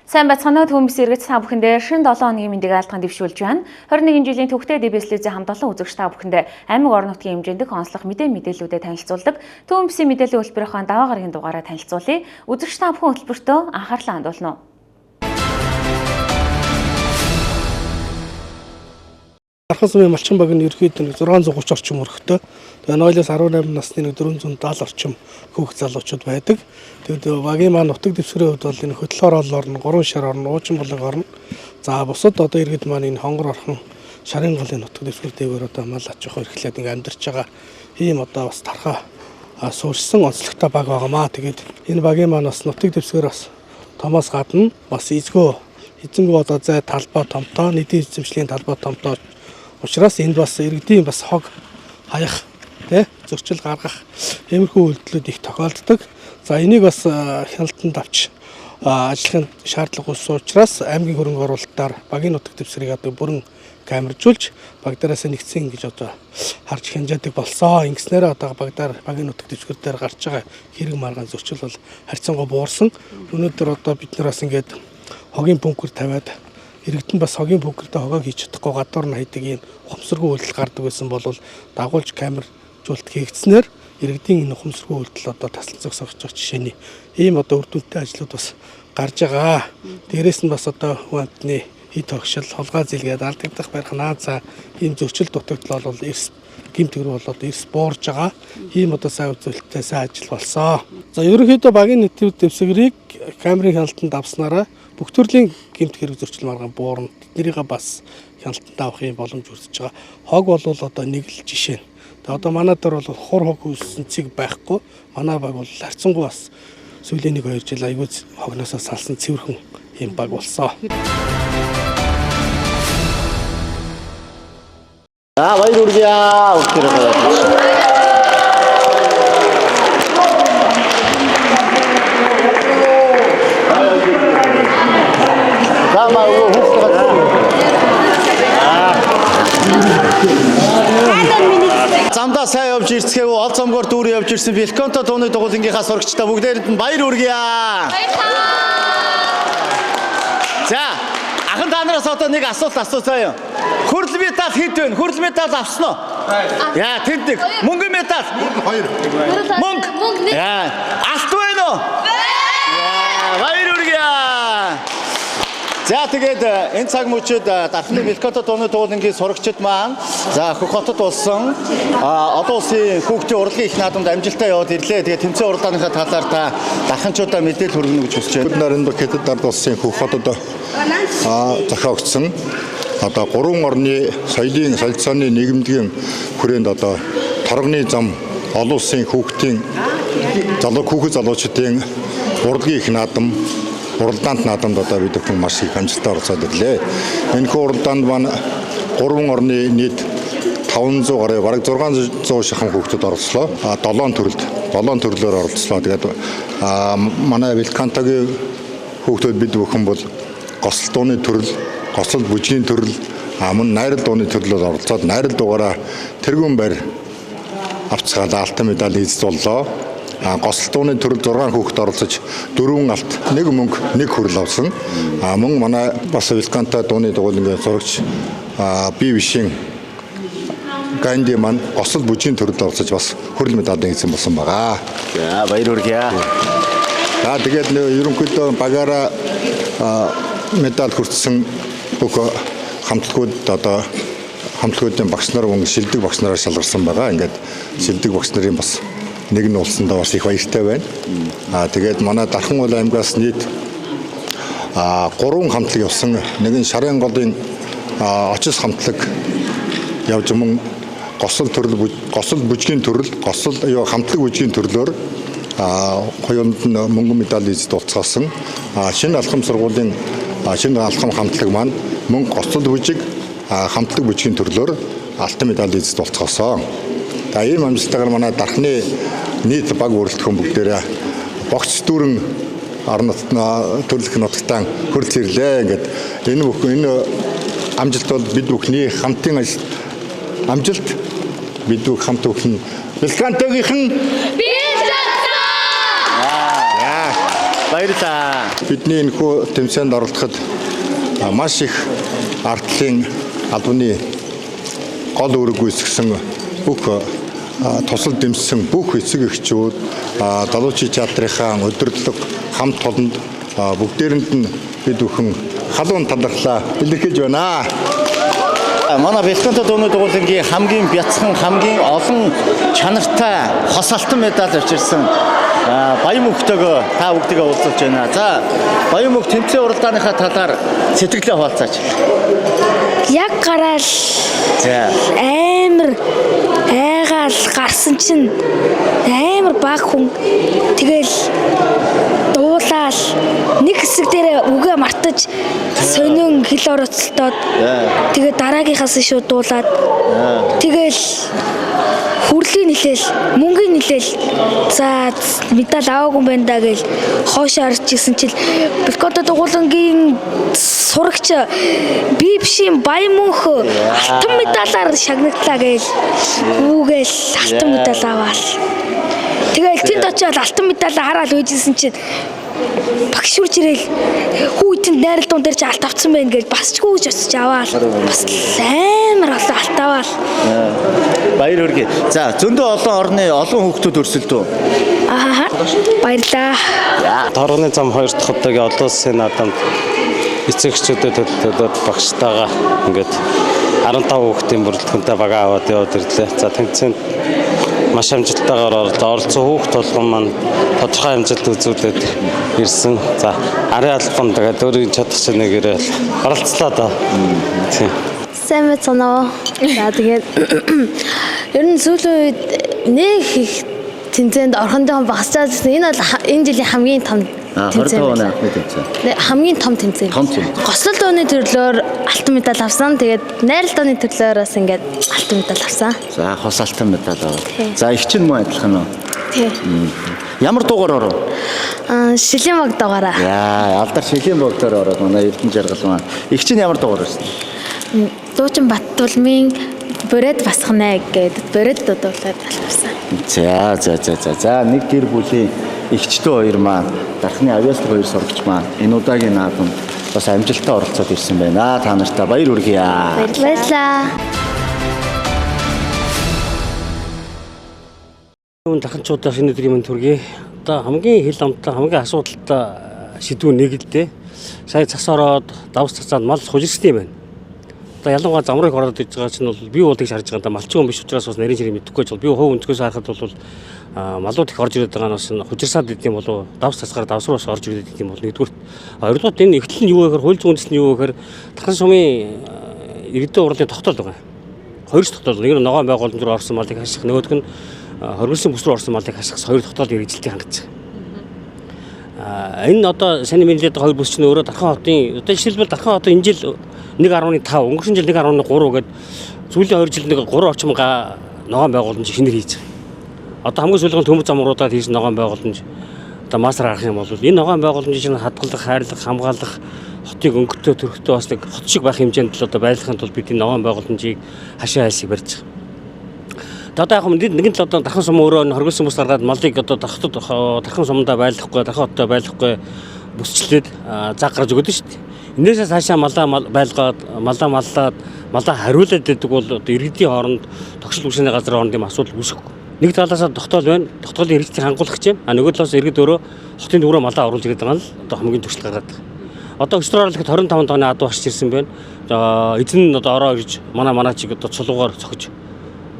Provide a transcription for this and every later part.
Сайн байцгаана уу, Түүмбис иргэд та бүхэндээ шинэ 7 хоногийн мэндийг айлтган дэвшүүлж байна. 21 жилийн төвхтэй DBS телевизийн хамт олон үзэгч та бүхэндээ аймаг орон нутгийн хэмжээнд онцлог мэдээлүүдэд танилцуулдаг. Түүмбисийн мэдээллийн хөтөлбөрийнхөө даваа гарагийн дугаараа танилцуулъя. Үзэгч та бүхэн хөтөлбөртөө анхаарлаа хандуулна уу? Дархан сумын малчин баг нь ерөнхийдөө 630 орчим өрхтөө. Тэгээ 0-оос 18 насны нэг 470 орчим хүүхд залуучууд байдаг. Тэгээд багийн маань нутаг дэвсгэрийн хувьд бол энэ хөтөл хороолол орно, 3 шар орно, уучин булаг орно. За бусад одоо иргэд маань энэ хонгор орхон шарын голын нутаг дэвсгэр дээгүүр одоо мал аж ахуй эрхлээд ингээ амьдарч байгаа ийм одоо бас тархаа суурьсан онцлогтой баг байгаамаа. Тэгээд энэ багийн маань бас нутаг дэвсгэр бас томоос гадна бас эзэнгүү одоо зай талбай томтоо, нийтийн эзэмшлийн талбай томтоо учраас энд бас иргэдийн бас хог хаях тий зөрчил гаргах иймэрхүү үйлдэлүүд их тохиолддог. За энийг бас хяналтанд авч ажиллахын шаардлага үүссэн учраас аймгийн хөрөнгө оруулалтаар багийн нутаг дэвсгэрийг одоо бүрэн камержуулж баг дараасаа нэгдсэн гэж одоо харж хянжаадаг болсон. Ингэснээр одоо багтаар багийн нутаг дэвсгэр дээр гарч байгаа хэрэг маргаан зөрчил бол харьцангуй буурсан. Өнөөдөр одоо бид нар бас ингээд хогийн бункер тавиад иргэд нь бас хогийн бункердээ хогоо хийж чадахгүй гадуур нь хайдаг ийм ухамсаргүй үйлдэл гардаг байсан бол дагуулж камержуулалт хийгдснээр иргэдийн энэ ухамсаргүй үйлдэл одоо таслан зогсоох жишээний ийм одоо үр дүнтэй ажлууд бас гарч байгаа. Дээрээс нь бас одоо хүн амтны хит тогшил, хулгай зэлгээд алдагдах барих наацаа ийм зөрчил дутагдал бол эрс гэмт хэрэг болоод эрс буурж байгаа. Ийм одоо сайн үзүүлэлттэй сайн ажил болсон. За ерөнхийдөө багийн нийтийн дэвсгэрийг камерын хяналтанд авснараа бүх төрлийн гэмт хэрэг зөрчил маргаан буурна. Тэднийгээ бас хяналтанд авах юм боломж үүсэж байгаа. Хог бол одоо нэг л жишээ. Тэгээ одоо манай дээр бол хур хог үүссэн цэг байхгүй. Манай баг бол харьцангуй бас сүүлийн 1-2 жил айгүй хогноосоо салсан цэвэрхэн юм баг болсон. За баяр хүргье. Бүгдээрээ. За маа хүүхдээ замдаа сайн явж ирцгээв. Ол цомгоор дүүрэн явж ирсэн Белконто дууны дугуулгийнхаа сурагчдаа бүгдээрэнд нь баяр хүргье. За ахын та нараас одоо нэг асуулт асууцгаая. Хүрл медаль хэд вэ? Хүрл медаль авсан уу? Яа, тэнд нэг. Мөнгөн медаль. Хоёр. Мөнгө. Мөнгө нэг. Яа, алт байна уу? Яа, баяр хүргье. За тэгээд энэ цаг мөчид Дархны Белкото дууны дуулангийн сурагчид маань за Хөх хотод болсон олон улсын хүүхдийн урлагийн их наадамд амжилттай яваад ирлээ. Тэгээд тэмцээн уралдааныхаа талаар та дарханчуудаа мэдээлэл хүргэнэ гэж хүсэж байна. Бид нар энэ Хятад ард улсын Хөх хотод зохиогдсон одоо гурван орны соёлын солилцооны нийгэмлэгийн хүрээнд одоо торгоны зам олон улсын хүүхдийн залуу хүүхэд залуучдын урлагийн их наадам уралдаант наадамд одоо бид бүхэн маш их амжилттай оролцоод ирлээ. Энэхүү уралдаанд маань гурван орны нийт 500 гаруй бараг 600 шахам хүүхдүүд оролцлоо. 7 төрөлд 7 төрлөөр оролцлоо. Тэгээд манай Белкантогийн хүүхдүүд бид бүхэн бол госол дууны төрөл, госол бүжгийн төрөл, мөн найрал дууны төрлөөр оролцоод найрал дуугаараа тэргүүн байр авцгаалаа алтан медаль эзэлж боллоо. Госол дууны төрөл 6 хүүхэд оролцож 4 алт, 1 мөнгө, 1 хүрэл авсан. Мөн манай бас Белканто дууны дугуулын сурагч бие бишийн Ганди маань госол бүжгийн төрөлд оролцож бас хүрэл медалийн эзэн болсон байгаа. За баяр хүргье. За тэгээд нөө ерөнхийдөө багаараа медаль хүртсэн бүх хамтлагууд одоо хамтлагуудын багш нар мөн шилдэг багш нараар шалгарсан байгаа. Ингээд шилдэг багш нарын бас нэг нь болсондоо бас их баяртай байна. Тэгээд манай Дархан уул аймгаас нийт 3 хамтлаг явсан. Нэг нь Шарын голын очис хамтлаг явж мөн госол төрөл госол бүжгийн төрөл госол хамтлаг бүжгийн төрлөөр хоёунд нь мөнгөн медаль эзэд болцоосон. Шинэ алхам сургуулийн шинэ алхам хамтлаг маань мөн госол бүжиг хамтлаг бүжгийн төрлөөр алтан медаль эзэд болцоосон. За ийм амжилттайгаар манай Дархны нийт баг бүрэлдэхүүн бүгдээрээ богц дүүрэн орон нутгийн төрлөх нутагтаа хөрөлц ирлээ. Ингээд энэ бүх энэ амжилт бол бид бүхний хамтын ажил амжилт бид бүх хамт бүхэн Белкантогийнхан Би чадсан! яа. Баярлалаа. Бидний энэхүү тэмцээнд оролцоход маш их артлын албаны гол үүрэг гүйцэтгэсэн бүх тусал дэмжсэн бүх эцэг эхчүүд, залуучийн театрынхаа удирдлага хамт олонд бүгдээрэнд нь бид бүхэн халуун талархлаа илэрхийлж байна. Манай Белканто дууны дугуулангийн хамгийн бяцхан, хамгийн олон чанартай хос алтан медаль авчирсан Баян мөнхтэйгөө та бүгдийгээ уулзуулж байна. За, Баян мөнх тэмцээн уралдааныхаа талаар сэтгэлээ хуваалцаач. Яг гараал За. амар айгаал гарсан чинь амар баг хүн тэгэл дуулаал нэг хэсэг дээр үгээ мартаж сонин хэл оролцолтоод тэгээ дараагийнхаас нь шууд дуулаад тэгэл хүрлийн нилээл мөнгөний нилээл за медаль аваагүй юм байна да гэл хойш орж исэн чил Белкото дугуулангийн сурагч би бишийн баян мөнх алтан медалаар шагнагдлаа гээл үүгээл алтан медаль аваал. Тэгэл тэнд очиод алтан медаль хараад үйжсэн чинь багш үрж ирээл хүү тэнд найрал дуун дээр чи алт авцсан байх гэж бас ч гүйж очиж аваал. Бас амар олон алт аваал. Баяр хүргэе. За, зөндөө олон орны олон хүүхдүүд өрсөлдөв. Аа баярлаа. Торгоны зам хоёр дахь удаагийн олон улсын наадамд эцэг эхчүүдэд төлөөлөөд багштайгаа ингээд 15 хүүхдийн бүрэлдэхүүнтэй багаа аваад яваад ирлээ. За тэмцээнд маш амжилттайгаар оролцсон хүүхд толгон маань тодорхой амжилт үзүүлээд ирсэн. За арын албан тэгээд өөрийн чадах чинээгээр оролцлоо доо. Тийм. Сайн байцгаана уу? За тэгээд ер нь сүүлийн үед нэг их тэмцээнд орхондоо багасчаад ирсэн. Энэ бол энэ жилийн хамгийн том тэмцээн 22 оны байлаа. анхны тэмцээн. Хамгийн том тэмцээн. Том тэмцээн. Гослол дууны төрлөөр алтан медаль авсан. Тэгээд найрал дууны төрлөөр бас ингээд алтан медаль авсан. За, хос алтан медаль аваа. Тий. За, их чинь мөн адилхан уу? Тий. Ямар дуугаар оров? Аа шилийн баг дугаараа. Яа, алдар шилийн богдоор ороод манай Эрдэнэ жаргал маань. Их чинь ямар дуугаар орсон? Дуучин Баттулмын Бород басхнаа гэдэг бород дуудуулаад алт авсан. За, за, за, за. За, нэг гэр бүлийн эгчтэй хоёр маань, дархны авьяаслаг хоёр сурагч маань энэ удаагийн наадамд бас амжилттай оролцоод ирсэн байна. Та нартай баяр хүргэе. Баярлалаа. Үүн даханчуудаа шинэ өдрийн мэнд хүргэе. Одоо хамгийн хил амтай, хамгийн асуудалтай шийдвэр нэг л дээ. Сая цас ороод давс цацаад мал хужирсан юм байна. Одоо ялангуяа замрыг ороод иж байгаа чинь бол би бол тэгж харж байгаа юм да. Малчин хүн биш учраас бас нарийн ширээ мэдэхгүй ч бол би хувь өнцгөөс харахад бол малууд их орж ирээд байгаа нь бас хужирсаад идэм болов давс цацгаар давс руу бас орж ирээд идэм бол нэгдүгээр. Хоёрдугаар энэ эхлэл нь юу вэ гэхээр хууль зүйн үндэс нь юу вэ гэхээр Тархан сумын иргэдийн урлын тогтоол байгаа. Хоёр тогтоол. Нэг нь ногоон байгууламж руу орсон малыг хаших, нөгөөх нь хоригдсон бүс рүү орсон малыг хаших хоёр тогтоол хэрэгжилтийг хангаж байгаа. Энэ одоо сайн мэдээд байгаа хоёр бүс чинь өөрөө Дархан хотын одоо жишээлбэл Дархан хотын энэ жил 1.5, өнгөрсөн жил 1.3 гээд сүүлийн 2 жилд нэг 3 орчим ногоон байгууламж шинээр хийж байгаа. Одоо хамгийн сүүлийн төмөр замруудад хийсэн ногоон байгууламж одоо мастер харах юм бол энэ ногоон байгууламжийг чинь хадгалах, хайрлах, хамгаалах хотыг өнгөтэй төрхтэй бас нэг хот шиг байх хэмжээнд л одоо байлгахын тулд бид энэ ногоон байгууламжийг хашаа хайлсыг барьж байгаа. Одоо яг юм нэгэн тал одоо Дархан сум өөрөө хоригдсон бүс гаргаад малыг одоо хотод Дархан сумдаа байлгахгүй, Дархан хоттой байлгахгүй бүсчлээд заг гарч өгöd шүү дээ. Энээсээ цаашаа малаа байлгаад, малаа маллаад, малаа хариулаад байдаг бол одоо иргэдийн хооронд тогшил бүсний газар хооронд юм асуудал үүсэхгүй. Нэг талаасаа тогтоол байна. Тогтоолын хэрэгцээг хангуулах гэж байна. А нөгөө талаас иргэд өөрөө хотын төврөө малаа оруулж ирээд байгаа нь л одоо хамгийн төсөл гаргаад байгаа. Одоо өчтөр орлогод 25 тонны адуу хашиж ирсэн байна. Одоо эзэн нь одоо ороо ирж манай чиг одоо цулуугаар цохиж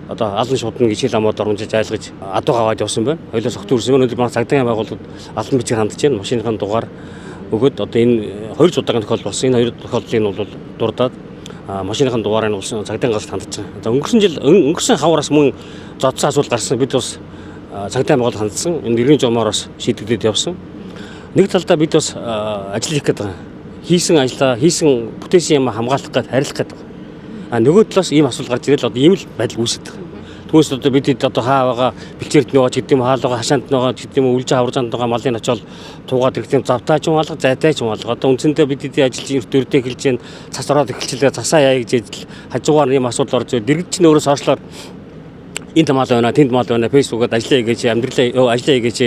одоо алан шуудна гэж хил амууд оромжиж айлгаж адуу аваад явсан байна. Хоёлоо согтуу ирсэн байна. Өнөөдөр манай цагдаагийн байгууллагад алан бичиг хандж байна. Машиныхын дугаар өгөөд одоо энэ хоёр удаагийн тохиолдол болсон. Энэ хоёр тохиолдлыг нь бол дурдаад машиныхын дугаарыг нь улсын цагдаагийн газарт хандж байгаа. За өнгөрсөн жил өнгөрсөн хавраас мөн зодсон асуудал гарсан. Бид бас цагдаагийн байгууллага хандсан. Энэ иргэн жомоор бас шийдэгдээд явсан. Нэг талдаа бид бас ажил хийх гээд байгаа. Хийсэн ажлаа, хийсэн бүтээсэн юм хамгаалах гээд харилцах гээд байгаа. А нөгөө талаас ийм асуудал гарч ирэл одоо ийм л байдал үүсэж байгаа. Түүнээс одоо бид хэд одоо хаа байгаа бэлчээрт нөгөө ч гэдэг юм хаал байгаа хашаанд нөгөө ч гэдэг юм үлж хаваржаанд байгаа малын очоод туугаад ирэх юм завтаа ч юм алга зайтай ч юм алга. Одоо үндсэндээ бид хэдийн ажиллаж эрт өрдөө эхэлж гэн цас ороод эхэлчихлээ цасаа яа гэж ядл хажуугаар ийм асуудал орж ирээд иргэд чинь өөрөө сошиалор энд мал байна тэнд мал байна фэйсбүүкэд ажиллаа хийгээч амьдралаа ажлаа хийгээч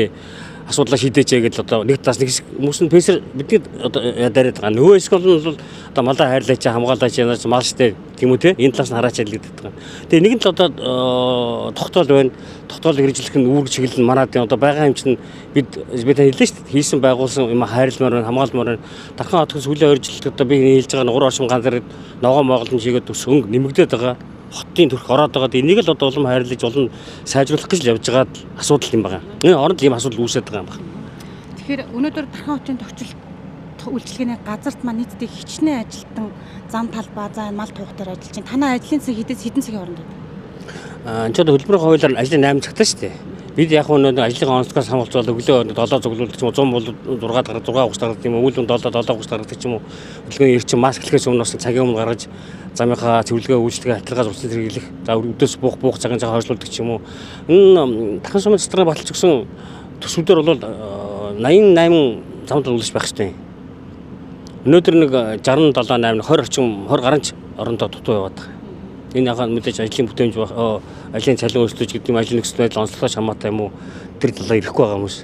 асуудлаа шийдээч гэж одоо нэг талаас нэг хэсэг хүмүүс нь пэсэр бидний одоо дараад байгаа. Нөгөө хэсэг бол одоо малаа хайрлаач, хамгаалаач, янаач мал штэ тийм үү те энэ талаас нь хараач гэдэг байгаа. Тэгээ нэгэн тал одоо тогтоол байна. Тогтоол хэрэгжүүлэх нь үүрэг чиглэл нь манад одоо байгаа юм чинь бид хэллээ шүү дээ. Хийсэн байгуулсан юм хайрламар байна, хамгаалмаар байна. Дархан хотын сүүлийн 2 жилд одоо би хэлж байгаа нь 3 орчим ганцаар ногоон моголон чигээд өс өнгө нэмэгдээд байгаа. Хотын төрх ороод байгаа. Энийг л одоо улам хайрлаж, улам сайжруулах гэж л явж байгаа асуудал юм байна. Энэ оронд ийм асуудал үүсээд байгаа юм байна. Тэгэхээр өнөөдөр Дархан хотын тохиолдол үйлчилгээний газарт маань нийтдээ хичнээн ажилтан зам талбай, за мал туух дээр ажиллаж байна. Танай ажлын цаг хэдээс хэдэн цагийн хооронд байдаг? Энэ ч одоо хөдөлмөрийн хуулиар ажлын 8 цагтаа шүү дээ. Бид яг өнөө ажлын онцлогоос хамгаалж өглөө 7 цуглуулдаг ч юм уу, 100 бол 6 гардаг, 6:30 гардаг юм уу, өвөл 7 7:30 гаргадаг ч юм уу. Хөдөлгөөний эрчим маск хэлэхээс өмнө бас цагийн өмнө гаргаж замынхаа цэвэрлэгээ үйлчилгээ хатилгаа зурцсан хэрэглэх. За өдөөс буух цагийн цаг хойшлуулдаг ч юм уу. Энэ Дархан сумын засгийн баталж өгсөн төсвүүдээр бол 88 замд үлдэж байх ёстой. Өнөөдөр нэг 67 8 20 орчим 20 гаруй орондоо дутуу яваад байгаа. Энэ яг мэдээж ажлын бүтээмж байх, ажлын цалин өрсөлдөж гэдэг юм, ажлын нөхцөл байдал онцлогтой хамаатай юм уу тэр талаа ирэхгүй байгаа хүмүүс.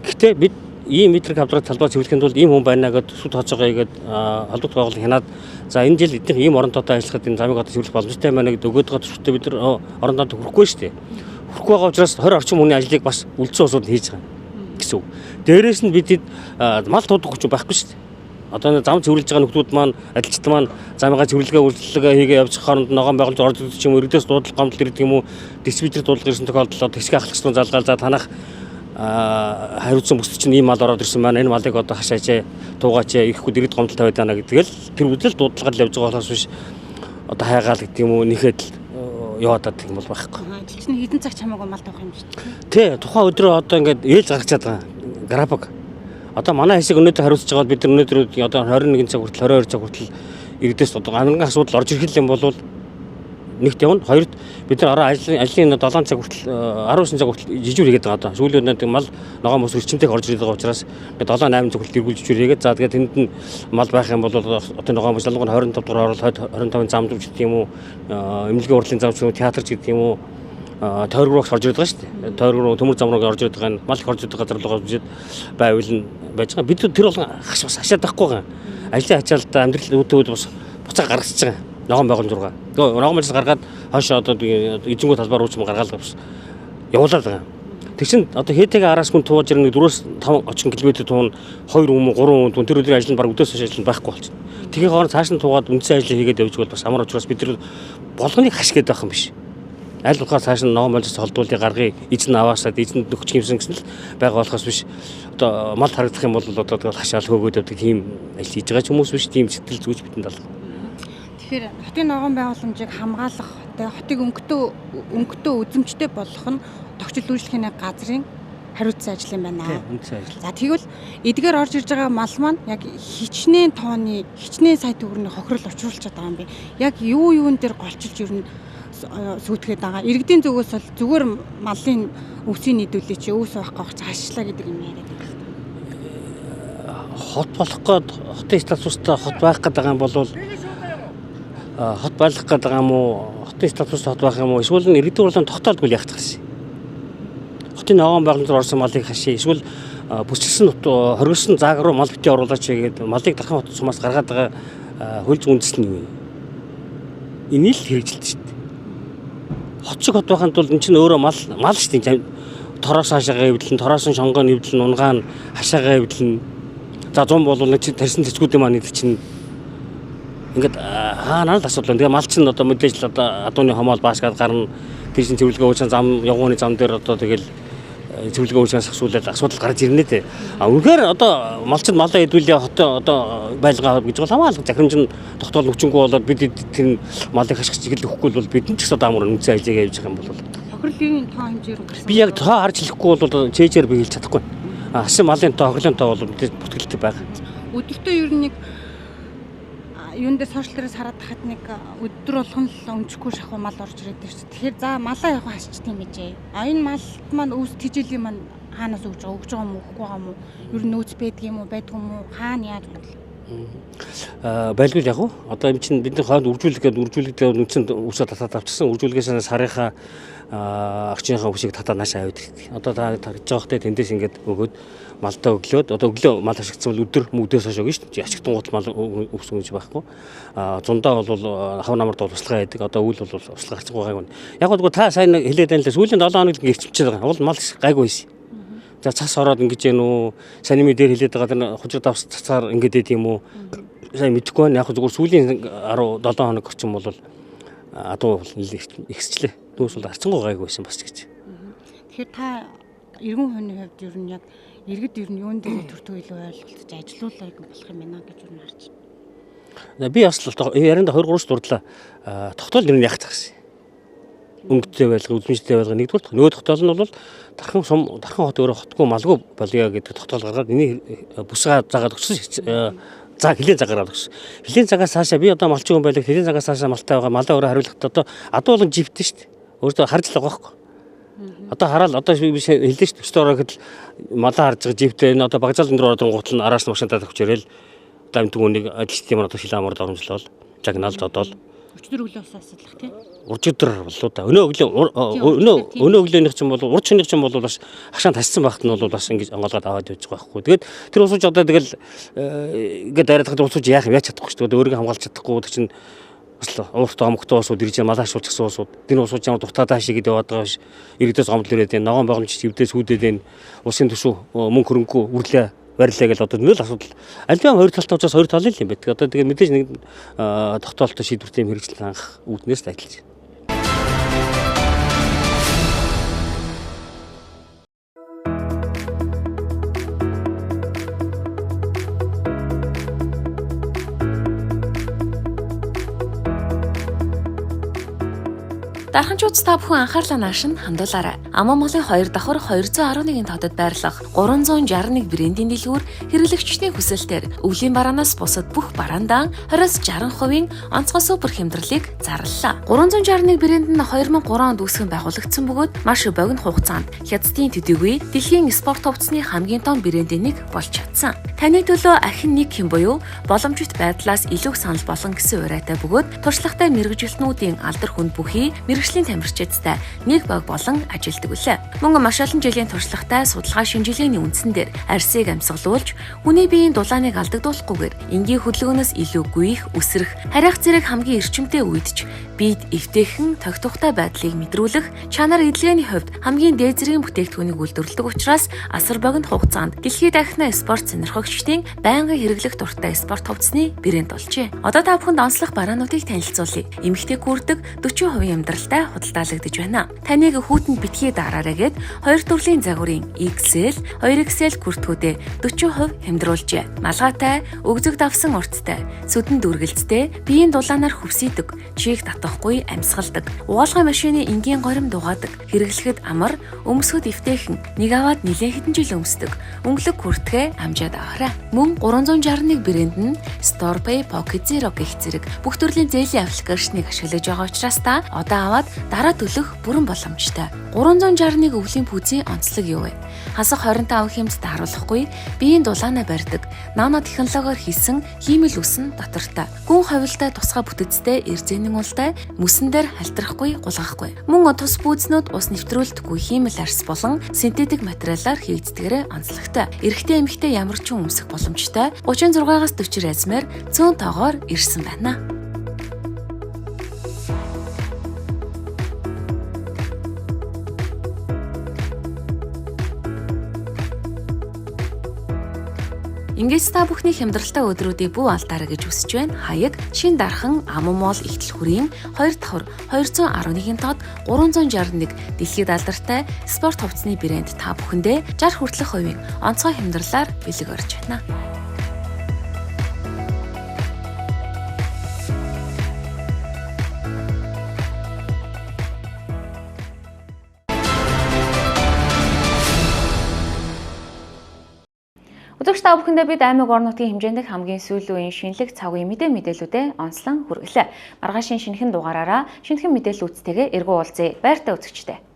Гэхдээ бид ийм метрик хавдраг талбай цэвэрлэхийн тулд ийм хүн байна гэдээ төсөв тооцоогоо хийгээд холбогдох байгууллага хянаад за энэ жил эднийх ийм орон тоотой ажиллахад энэ замыг одоо цэвэрлэх боломжтой байна гэдээ өгөөд байгаа төсөвтэй бид нар орон тоотой хүрэхгүй шүү дээ. Хүрэхгүй байгаа учраас 20 орчим хүний ажлыг бас үлдсэн улсууд нь хийж байгаа гэсэн үг. Дээрээс нь бид мал туудаг хүч байхгүй шүү дээ. Одоо зам цэвэрлж байгаа нөхдүүд маань ажилчид маань замынхаа цэвэрлэгээ үйлчилгээ хийгээ явж хооронд ногоон байгуулж орж ирдэг ч юм уу, иргэдээс дуудлага гомдол ирдэг юм уу, диспетчер дуудлага ирсэн тохиолдолд одоо хэсэг ахлагчдын залгаал за танах хариуцсан бүсд чинь ийм мал ороод ирсэн маань энэ малыг одоо хашаач туугаач ирэхгүй дэргэд гомдол тавиад байна гэдэг л тэр үдэл дуудлагад л явж байгаа болохоос биш одоо хайгаал гэдэг юм уу нэхэд л яваад байдаг юм бол байхгүй. Ажилч нь хэдэн цаг чамаагүй мал туух юм шүү дээ. Тий, тухайн өдрөө одоо ингээд ээлж гаргачаад байгаа. График. Одоо манай хэсэг өнөөдөр хариуцж байгаа бид нар өнөөдөр одоо 21 цаг хүртэл 22 цаг хүртэл иргэдээс одоо амархан асуудал орж ирэх юм бол нэгт явна. Хоёрт бид нар ороо ажлын 7 цаг хүртэл 19 цаг хүртэл жижүүр хийгээд байгаа одоо. Сүүлийн үед мал ногоон мөс эрчимтэй орж ирээд байгаа учраас 7 8 цаг хүртэл эргүүлж жижүүр хийгээд за тэгээд тэнд нь мал байх юм бол одоо ногоон мөс ялангуяа 25 дугаар орол 25 зам зүг гэдэг юм уу, эмнэлгийн хурлын зам ч юм уу, театр ч гэдэг юм уу, тойрог руу орж ирээд байгаа шүү дээ. Тойрог руу төмөр зам руу орж ирээд байгаа нь мал их орж ирээд газар руу үзээд байвал нь байж байгаа. Бид тэр болгон хаш бас хашаад байхгүй байгаа. Ажлын ачаалтаа амьдрал үүдээ бас буцаа гаргацж байгаа. Ногоон байгууламж руугаа. Ногоон байгууламж гаргаад хойш одоо эзэнгүү талбай руу ч юм гаргаал бас явуулаад байгаа. Тэг чин одоо хээтэйгээ араас хүн тууж ирнэ 4-5 очин километр туун 2 юм уу 3 хүн туун тэр өдрийн ажил нь баг өдөөс хойш ажил нь байхгүй болчихно. Тэгээ хооронд цааш нь туугаад үндсэн ажлыг хийгээд явж бол бас амар учраас бид тэр болгоныг хаш гээд байх юм биш. Аль болохоор цааш нь ногоон болжс холдуулыг гаргая, эзэн аваасаад эзэнд нөхч гимсэн гэсэн л байгаа болохоос биш. Одоо мал харагдах юм бол одоо тэгэл хашаал хөөгөөд явдаг тийм ажил хийж байгаа ч хүмүүс биш, тийм сэтгэл зүйч бидэнд алга. Тэгэхээр хотын ногоон байгууламжийг хамгаалах, хотыг өнгөтэй үзэмжтэй болгох нь тохижол үйлчлэгээний газрын хариуцсан ажил юм байна. Үндсэн ажил. За тэгвэл эдгээр орж ирж байгаа мал маань яг хичнээн тооны, хичнээн сая төгрөгийн хохирол учруулчихад байгаа юм бэ. Яг юун дээр голчилж ер нь сүйтгэхэд байгаа. Иргэдийн зүгээс бол зүгээр малын өвсийг нийдүүлээ чи өвс байхгүй байх чи хашчлаа гэдэг юм яриад байдаг. Хот болох гээд хотын статустай хот байх гээд байгаа юм бол хот байх гээд байгаа юм уу? Хотын статустай хот байх юм уу? Эсвэл нь иргэдийн хурлын тогтоолгүй яах гэсэн. Хотын ногоон байгууламжаар орсон малыг хашаа. Эсвэл бүсэлсэн хоригдсон зааг руу мал битгий оруулаач гэдэг малыг Дархан хот сумаас гаргаад байгаа хууль зүйн үндэс нь юу юм? Энийг л хэрэгжилдэг шүү дээ. Хот шиг хот байхын тулд эн чинь өөрөө мал шүү дээ. Тороос хашаагаа эвдлэн, тороосон шонгоо эвдлэн, унгаан хашаагаа эвдлэн. За 100 бол нэг тарьсан цэцгүүдийн маань эд чинь ингээд хаанаа л асуудал байна. Тэгээ мал чинь одоо мэдээж л одоо адууны хомоол баашгаад гарна. Тэр чинь цэвэрлэгээ уучаан зам явгууны зам дээр одоо тэгэл цэвэрлэгээ уучаан сахсуулаад асуудал гарч ирнэ дээ. А үнэхээр одоо малчид малаа эдвүлээ хотоо одоо байлгаа гэж бол хамаалга захирамж нь тогтоол хүчингү болоод бид тэр малыг хашгич чиглэл өгөхгүй бол бид нь ч гэсэн одоо амар үндсэн ажлыг явж байгаа юм бол хохирлын тоо хэмжээ рүү гарсан. Би яг тоо харж хэлэхгүй бол чэйжээр би хэлж чадахгүй. Хасан малын тоо хохирлын тоо бол мэдээж бүртгэлтэй байгаа. Өдөртөө ер нь нэг юун дээр сошиал дээрээс хараад тахад нэг өдөр болгон л өмчөхгүй шахуу мал орж ирээд байна шүү дээ. Тэгэхээр за малаа яг хасчт юм bijээ. А энэ малт маань өвс тижээлийн маань хаанаас өгж байгаа, өгж байгаа юм уу, өгөхгүй байгаа юм уу? Ер нь нөөц байдаг юм уу, байдгүй юм уу? Хаана яаж бодлоо? Байлгүй яг уу. Одоо юм чинь бидний хойд үржүүлэх гэдэг үржүүлэгдээ үндсэн үсээ татаад авчихсан. Үржүүлгээс сарынхаа агчийнхаа үсийг татаад наашаа аваад ирдэг. Одоо та тарж байгаа хтэй тэндээс ингээд өгөөд малдаа өглөөд одоо өглөө мал ашигдсан бол өдөр мөдөөс хойш өгнө шүү дээ. Ашигтан гут мал өвсөн гэж байхгүй. Зундаа бол хав намард бол услага байдаг. Одоо үйл бол услага гарч байгааг нь. Яг гоо та сайн хэлээд байна л да. Сүүлийн 7 хоног гэрчимчээд байгаа. Уул мал гайгүй байсан. За цас ороод ингэж гэнэ үү? Сайн ми дээр хэлээд байгаа тэр хужир давс цацаар ингэж байд юм уу? Сайн мэдэхгүй байна. Яг зүгээр сүүлийн 17 хоног орчим бол адуу бол ихсчлээ. Түүнээс бол арцсангуу гайгүй байсан бас гэж. Тэгэхээр та эргэн хувийн хувьд ер нь яг иргэд ер нь юун дээр төртөө илүү ойлголцож ажилуулах болох юм байна гэж ер нь харж байна. Би бас л ярианд 23 дурдлаа. Тогтоол ер нь яг цагсан. Өнгөтэй байлга, үзмжтэй байлга нэгдүгээр нөгөө тогтоол нь бол Дархан сум Дархан хот өөрөө хотгүй малгүй болъё гэдэг тогтоол гаргаад энийг бүсгаа заагаад өгсөн. За хилийн цаг гаргаад өгсөн. Хилийн цагаас цаашаа би одоо малчин хүн байлаа. Хилийн цагаас цаашаа малтай байгаа. Малаа өөрөө хариулахад одоо адуу болон живтэй шүү дээ. Өөртөө харж л байгаа байхгүй. Одоо хараад одоо би хэллээ шүү дээ. Өстөө ороо гэтэл малаа харж байгаа живтэй энэ одоо багзаал өндөр ороод гутал нь араас нь машинтаа тавьж ирэл одоо амт түүнийг ажилтны юм одоо хил амар доромжлол загнаал зодоол өчтөр өглөө ус асуулах тий. Уржигдар боллоо да. Өнөө өглөө өнөө өглөөнийх чинь бол урд шөнийх чинь бол бас хашаан тассан багт нь бол бас ингэж онгоолгоод аваад явж байгаа байхгүй. Тэгээд тэр усууч одоо тэгэл ингээд дайраад хад усууч яах юм яаж чадахгүй шүү дээ. Өөрийгөө хамгаалж чадахгүй тэр чинь бас уурт омогтой усууд ирж малаа шуулчихсан усууд. Тэр усууч ямар дуртаа даашиг гэдэг яваад байгаа биш. Иргэдээс гомдол ирээд байна. Ногоон байгомж эвдээ сүйдээд байна. Усын төсөв мөнгө хөрөнгөө үрлээ барилаа гэж одоо нөл асуудал. Альбиан хоёр талтай учраас хоёр талын юм байдаг. Одоо тэгээ мэдээж нэг тогтоолтой шийдвэртэй юм хэрэгжил хангах үүднээс ажиллаж байна. Дарханчууд та бүхэн анхаарлаа нааш нь хандуулаарай. Аман Монголын 2 давхар 211 тодод байрлах 361 брендийн дэлгүүр хэрэглэгчдийн хүсэлтээр өвлийн бараанаас бусад бүх бараандаа 20-60% онцгой супер хямдралыг зарлалаа. 361 брэнд нь 2003 онд үүсгэн байгуулагдсан бөгөөд маш богино хугацаанд Хятадын төдийгүй дэлхийн спорт хувцсны хамгийн том брендийн нэг болж чадсан. Таны төлөө ахин нэг хэм буюу боломжит байдлаас илүү санал болгон гэсэн уриатай бөгөөд туршлагатай мэргэжилтнүүдийн алдар хүнд бүхий мэргэжлийн тамирчидтай нэг баг болон ажилтдаг үлээ. Мөн маш олон жилийн туршлагатай судалгаа шинжилгээний үндсэн дээр арсыг амьсгалуулж хүний биеийн дулааныг алдагдуулахгүйгээр энгийн хөдөлгөөнөөс илүү гүйх, үсрэх, харих зэрэг хамгийн эрчимтэй үед ч биед эвтэйхэн тогтвортой байдлыг мэдрүүлэх чанар эдлгээний хувьд хамгийн дээд зэргийн бүтээгдэхүүнийг үйлдвэрлэдэг учраас асар богино хугацаанд дэлхийд дахина спорт сонирхогчдын байнгын хэрэглэх дуртай спорт хувцсны брэнд болжээ. Одоо та бүхэнд онцлог бараануудыг танилцуулъя. Эмэгтэй гүрдэг 40% амьдралтай худалдаалагдаж байна. Таныг хүүтэнд битгий дараарай гэд хоёр төрлийн загварын XL, 2XL күртгүүдээ 40% хямдруулжээ. Малгайтай, өгзөг давсан урттай, сүдэн дүргэлцтэй, биеийн дулаанаар хөвсийдэг, чийг татахгүй амьсгалдаг. Угаалгын машины энгийн горим дугаадаг. Хэрэглэхэд амар, өмсөхөд эвтэйхэн, нэг аваад нэлээд хэдэн жил өмсдөг. Өнгөлөг күртгээ амжаад аваарай. Мөн 361 брэнд нь StorePay, Pocket Zero гэх зэрэг бүх төрлийн зээлийн аппликейшнийг ашиглаж байгаа учраас та одоо аваад дараа төлөх бүрэн боломжтой. 361 өвлийн пүүзийн онцлог юу вэ? Хасах 25 хэмт тааруулахгүй, биеийн дулаанаа барьдаг, нано технологиор хийсэн хиймэл үсэн дотортой. Гүн ховилтой тусгай бүтэцтэй эрзэнэн ултай, мөсөн дээр халтрахгүй, гулгахгүй. Мөн тус пүүзнүүд ус нэвтрүүлдэггүй хиймэл арс болон синтетик материалаар хийгддэгээрээ онцлогтой. Эрэгтэй эмэгтэй ямар ч хүн өмсөх боломжтой. 36-аас 40 размер цөөн тоогоор ирсэн байна. Ингээд та бүхний хямдралтай өдрүүдийг бүү алдаарай гэж хүсэж байна. Хаяг Шин Дархан Аман Мол Игтэл хүрийн 2 давхар 211 тод 361 дэлхийд алдартай спорт хувцсны брэнд та бүхэндээ 60 хүртэлх хувийн онцгой хямдралаар бэлэг орж байна. Үзэгч та бүхэндээ бид аймаг орон нутгийн хэмжээнд хамгийн сүүлийн үеийн шинэлэг цаг үеийн мэдээллүүдээ онцлон хүргэлээ. Маргаашийн шинэхэн дугаараараа шинэхэн мэдээллүүдтэйгээ эргүү уулзъя. Баяртай үзэгчдээ.